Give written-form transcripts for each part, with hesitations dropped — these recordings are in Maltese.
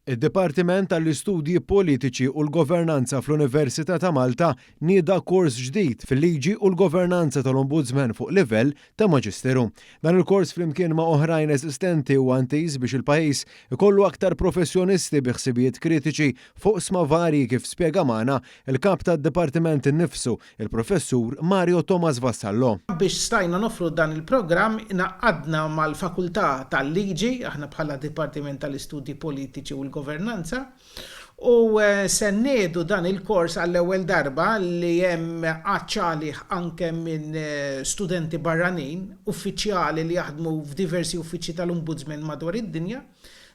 Id-Dipartiment għall-Istudji Politiċi u l-Governanza fl-Università ta' Malta nieda kors ġdid fil-liġi u l-governanza tal-Ombudsman fuq livell ta' Maġisteru. Dan il-kors flimkien ma' oħrajn eżistenti huwa intiż biex il-pajjiż ikollu aktar professjonisti bi ħsibijiet kritiċi fuq oqsma varji kif spjega magħna il-kap tad-dipartiment innifsu, il-Professur Mario Thomas Vassallo. Biex stajna noffru dan il-programm ingħaqadna mal-Fakultà tal-Liġi, aħna bħala Dipartiment tal-Istudji Politiċi u l-Governanza, u se nniedu dan il-kors għall-ewwel darba li hemm għatx għalih anke minn studenti barranin, uffiċjali li jaħdmu f'diversi uffiċċji tal-Ombudsman madwar id-dinja.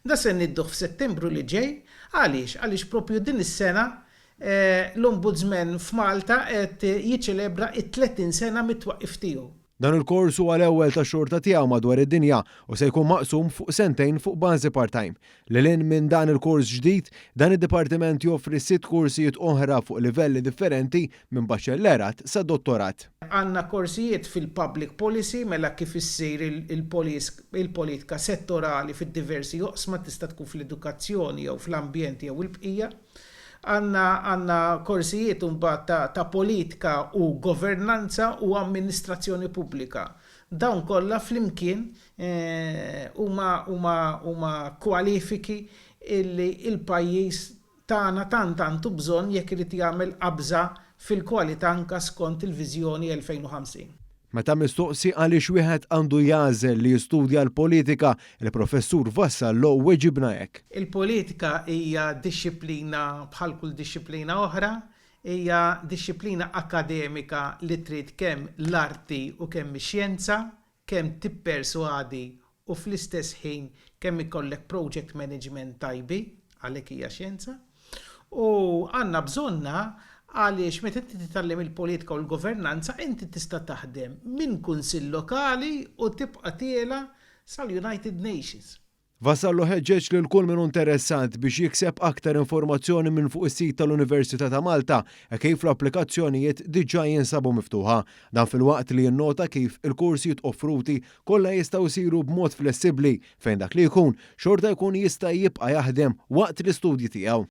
Da se nidduh f'Settembru li ġej. Għaliex? Għaliex propju din is-sena l-Ombudsman f'Malta qed jiċċelebra t-30 sena mit-twaqqif tiegħu. Dan il-kors huwa l-ewwel tax-xorta tiegħu madwar id-dinja u se jkun maqsum fuq sentejn fuq bażi part-time. Lil hinn minn dan il-kors ġdid, dan id-dipartiment joffri sitt korsijiet oħra fuq livelli differenti minn baċellerat sa dottorat. Għandna korsijiet fil-public policy, mela kif issir il-politika settorali fid-diversi oqsma, tista' tkun fl-edukazzjoni jew fl-ambjent jew il-bqija. Għandna għandna korsijiet imbagħad ta' ta' politika u governanza u amministrazzjoni pubblika. Dawn kollha flimkien huma huma huma kwalifiki illi l-pajjiż tagħna tant għandu bżonn jekk irid jagħmel qabża fil-kwalità anke skont il-Viżjoni 2050. Meta mistoqsi għaliex wieħed għandu jagħżel li jistudja l-politika, il-Professur Vassallo weġibna hekk. Il-politika hija dixxiplina bħal kull dixxiplina oħra, hija dixxiplina akkademika li trid kemm l-arti u kemm ix-xjenza, kemm tipperswadi u fl-istess ħin kemm ikollek project management tajbi, għalhekk hija xjenza. U għandna bżonnha għaliex meta inti titgħallem il-politika u l-governanza inti tista' taħdem minn kunsill lokali u tibqa' tiela' sal-United Nations. Vassallo ħeġġeġ lil kull min hu interessat biex jikseb aktar informazzjoni minn fuq is-sit tal-Università ta' Malta hekk kif l-applikazzjonijiet diġà jinsabu miftuħa. Dan filwaqt li jinnota kif il-korsijiet offruti kollha jistgħu jsiru b'mod flessibbli fejn dak li jkun xorta jkun jista' jibqa' jaħdem waqt l-istudji tiegħu.